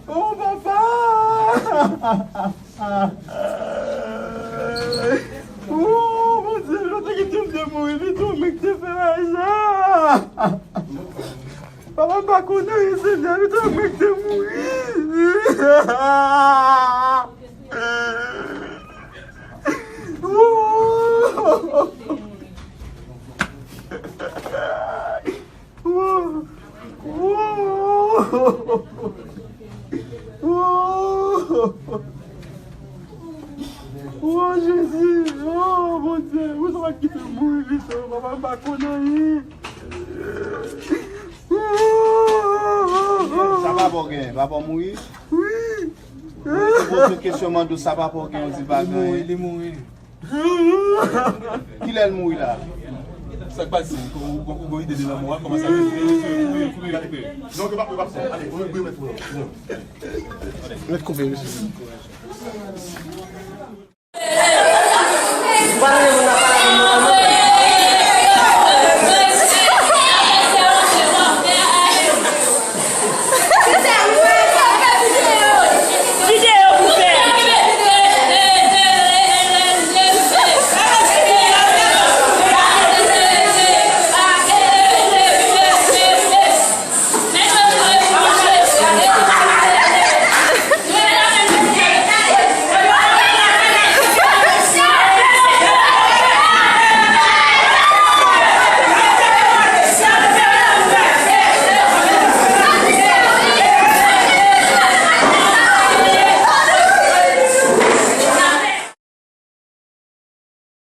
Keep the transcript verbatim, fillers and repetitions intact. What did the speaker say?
Oh, papa! Oh, Bondye, yo te kite m te mouri, li tou mwen ki te fè bagay sa. Papa, m pa konn anyen, Senyè, li tou mwen ki te mouri. Oh! Wow! Wow! Wow! Oh, Jezi! Oh, Bondye! Ou sa pa kite m mouri vit, oh, papa, m pa konn anyen. Sa papa w gen? Papa w mouri? Wi! Ou poze kesyon, mande w sa papa w gen, ou di pa gen anyen. Li mouri, li mouri. Kilè l mouri la? Sa k pase? Ou gon ide de lanmò a? Kòman sa fè? Kouri, kouri, kouri, gade kouri. Non, yo pa, yo pa fè. Ale, ou gwe mèt ou la. Mèt koupe, mesye. Ou pa tande moun nan